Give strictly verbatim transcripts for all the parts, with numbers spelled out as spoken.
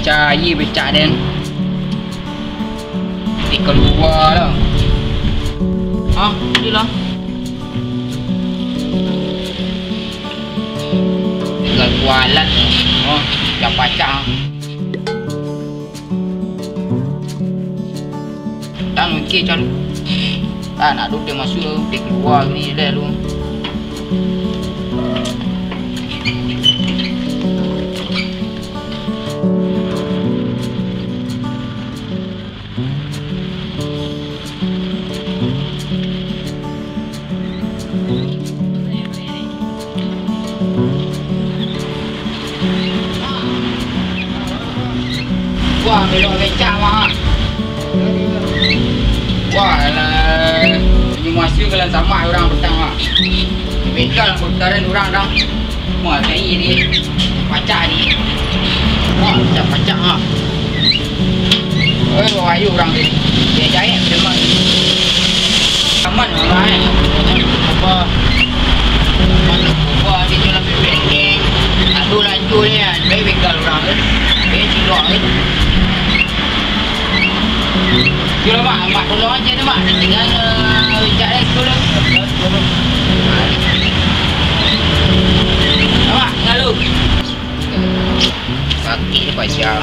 Cari becak den. Ti kalua lah. Ah, ni lah. Tinggal kualat. Oh, dah pacah. Tang mikir cam, ah, nak duduk masuak, duduk kalua ni lah lu. Wah, belok becak, Mak. Wah, alah. Ini masuk dalam samak orang petang, Mak. Bengkal putaran orang dah. Wah, tai ni. Pacak ni. Wah, pacak-pacak, ha. Eh, wah, ayo urang ni. Dia jahit, dia mah. Aman, aman, eh. Apa? Aman, apa? Dia jalan bebek ni. Aduh, lanjut ni, kan. Baik, bengkal urang ni. Baik, cilok ni. Yo lah, Mak. Mak tolong aja ni, Mak. Tinggal, eh, cak eh, sepuluh. Mak, lalu. Sakik ni pasal.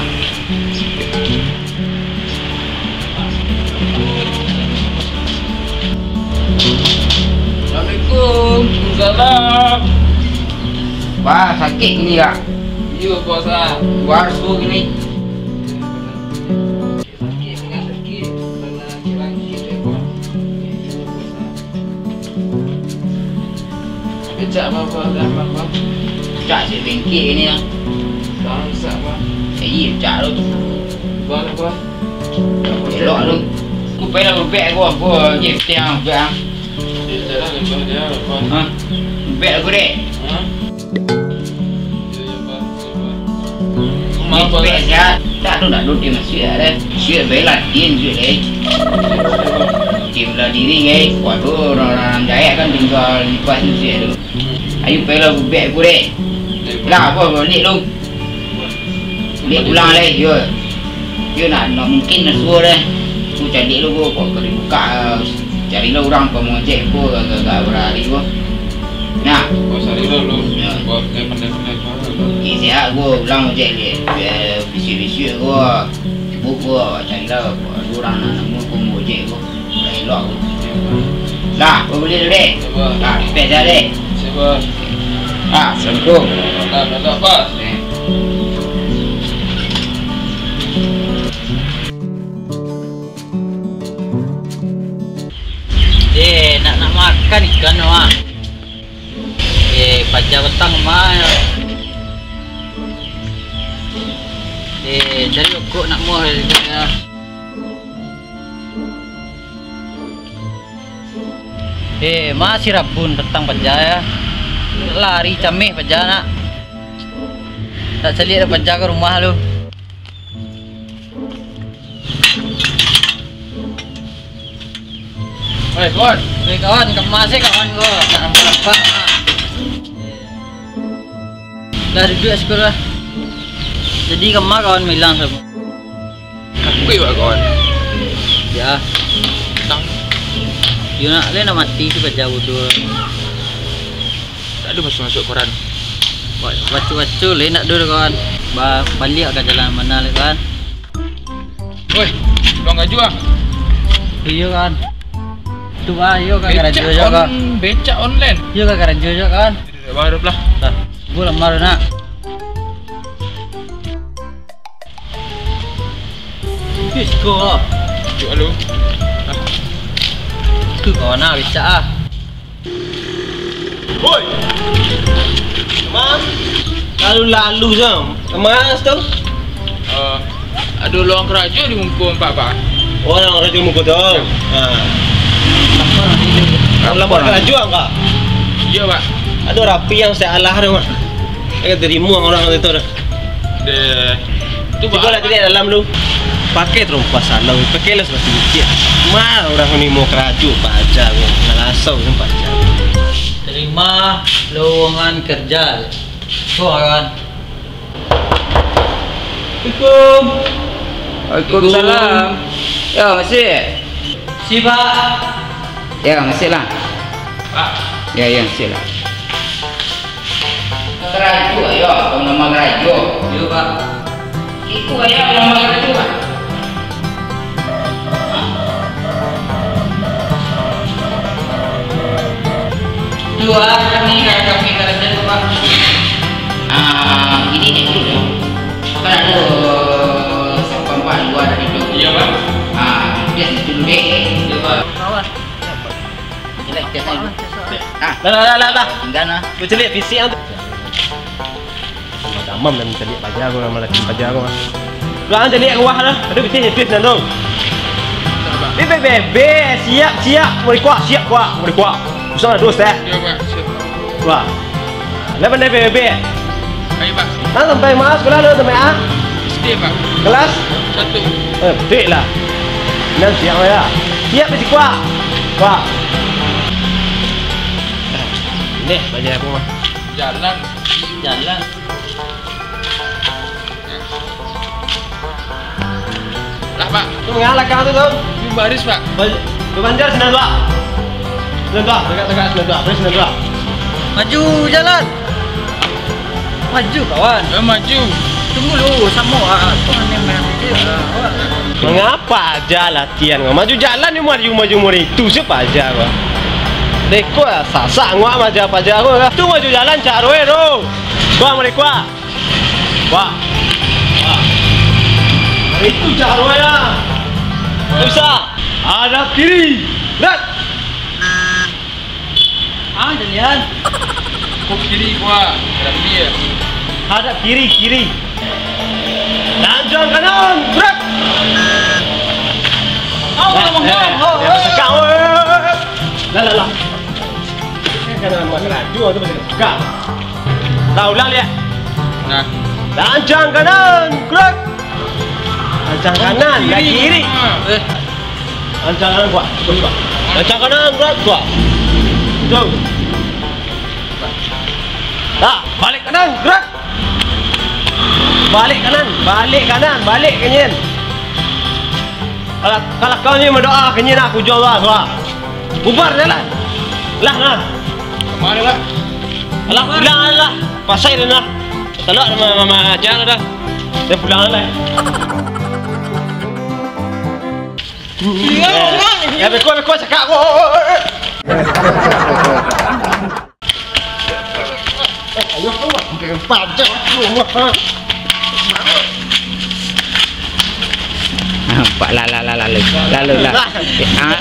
Assalamualaikum. Waalaikumsalam. Wah, sakik ni, Kak. Iyo, Bos, ah. Wah, su ni. Kecak apa, apa, apa, apa? Kecak si bengkek ni lah. Bangsa apa? Eh, iya, kecak tu. Bang apa? Elok tu. Aku payah lah bebek aku, aku je tiang bebek ah. Dia jalan lepas dia apa? Ha? Bebek aku dek. Ha? Ni best ya. Tak tu nak duduk di masjid ada. Masjid bela din masjid eh. Tim bela diri guys. Waduh, orang-orang jahit kan tinggal lipas masjid tu. Ayo pela bubek aku dek. Lah apa balik lu? Balik pulang leh, yo. Yo nak, nak mungkin nak suruh deh. Aku cari lu, aku kau kena buka. Cari lah orang pengojek aku agak-agak berhari aku. Nah. Kau cari lah lu. Ya. Kau pandai-pandai kau lah. Okey, siap aku ulang ojek ni. Eh, bisi-bisi aku. Sibuk aku cari lah. Ada orang nak nemu aku mau ojek aku. Elok aku. Lah, aku beli dulu deh. Siapa? Lah, pipis dah deh. Siapa? Ah, assalamualaikum. Lah, dah, dah, pas. Eh. Eh, nak, nak makan ikan tu, ah. Eh, paja petang mah. Eh, cari rokok nak muah. Eh, masih rabun petang paja ya. Lari cameh paja nak. Tak caliak dah paja ka rumah lu. Oi, kawan. Oi, kawan, kemas eh, kawan, gua. Tak nampak-nampak. Dah duduk sekolah. Jadi, kama kawan bilang sama. Aku iwak kawan. Ya. Tang. Yo nak, le nak mati tu kerja bodoh. Tak ada masuk-masuk koran. Baca-baca le nak dulu kawan. Ba-, balik ka jalan mana le kawan. Oi, luang kaju ah. Iyo kawan. Tu ah, iyo ka karajo jo kawan. Becak online. Iyo ka karajo jo kawan. Baru lah. Dah. Gua lamar nak. Ih, siko. Cuk, halo. Ah. Tu kawan ah, becak ah. Woi. Mas. Lalu-lalu jam. Mas tu. Eh, ado lowang karajo di muko empat, Pak. Oh, lowang karajo muko tu. Ha. Lapor karajo angka. Iyo, Pak. Ado rapi yang salah tu, Pak. Eh, terima orang itu dah. Deh. Tu, Pak. Cuba lah tadi dalam lu. Pakai terompa salau, pakai lah sabatu bukit. Ma, orang ni mau karajo, paja, nak lasau kan paja. Terima lowongan kerja. Suara kan. Assalamualaikum. Waalaikumsalam. Yo, masih? Si, Pak. Yo, masih lah. Pak. Yo, yo, masih lah. Karajo, yo, nama karajo. Yo, Pak. Iko, yo, nama karajo, Pak. Dua kami, kami karajo, Pak. Ah, ini dek dulu, yo. Kan ado sampah dua tadi tu. Iyo, Pak. Ah, tes dulu deh. Iyo, Pak. Kawan. Jelek, tes dulu. Ah. Lah, lah, lah, lah, lah. Tinggal nah. Kau celiak fisik ang tu. Damam lah mancaliak paja ko, malah paja ko. Lah, ang caliak ka bawah lah. Aduh, pitih, pitih, nan tu. Bebek, bebek, siap, siap. Mari kuak, siap kuak, mari kuak. Usah lah, dos, eh. Yo, Pak. Siap. Wah. Lah pandai P B B? Baik, Pak. Nah, sampai ma sakolah tu, sampai A? S D, Pak. Kelas? Satu. Eh, betul lah. Nan siap ya. Siap bisi kuak. Wah. Deh, bajai aku mah. Jalan. Jalan. Lah, Pak. Tu, ngah lakang tu, tu. Ini baris, Pak. Bal-, babanjar sinan, Pak. Sinan, Pak. Tagak, tagak, sinan, Pak. Terus sinan, Pak. Maju, jalan. Maju, kawan. Eh, maju. Tunggu dulu, samo, ah. Tu aneh, aneh. Ah, awak. Mangapa aja latihan? Maju jalan ni, maju, maju, maju. Itu siapa aja, Pak? Deko, sasak, ngak, maju apa aja, Pak. Tu maju jalan, caro, eh, tu. Bang, mereka. Wah. Wah. Itu caro ya. Bisa. Hadap kiri. Gerak. Ah, jadian. Kau kiri gua. Dalam dia. Hadap kiri, kiri. Lanjang kanan. Gerak. Oh, eh, oh, eh, oh, eh, oh. Tegak, oh, eh, eh, eh. Lah, lah, lah. Kanan, kanan, kanan. Jua tu masih tegak. Lah, ulang liak. Nah. Lancang kanan, gerak. Lancang kanan, kiri. Kiri. Ah. Eh. Lancang kanan, kuat. Terus, kuat. Lancang kanan, gerak, kuat. Jauh. Nah, balik kanan, gerak. Balik kanan, balik kanan, balik kanyin. Kalau, kalau kau ni berdoa kanyin aku jual lah, suah. Bubar jalan. Lah, nah. Kemana, Pak? Alah, pulang lah. Pasai dah nah. Talok sama, sama aja dah. Dia pulang lah. Iya, Bang. Ya, beko, beko, cakap. Oh, oh, oh, oh. Eh, ayo, keluar. Pancang, keluar. Nampak lah, lah, lah, lalu. Lalu lah. Ah.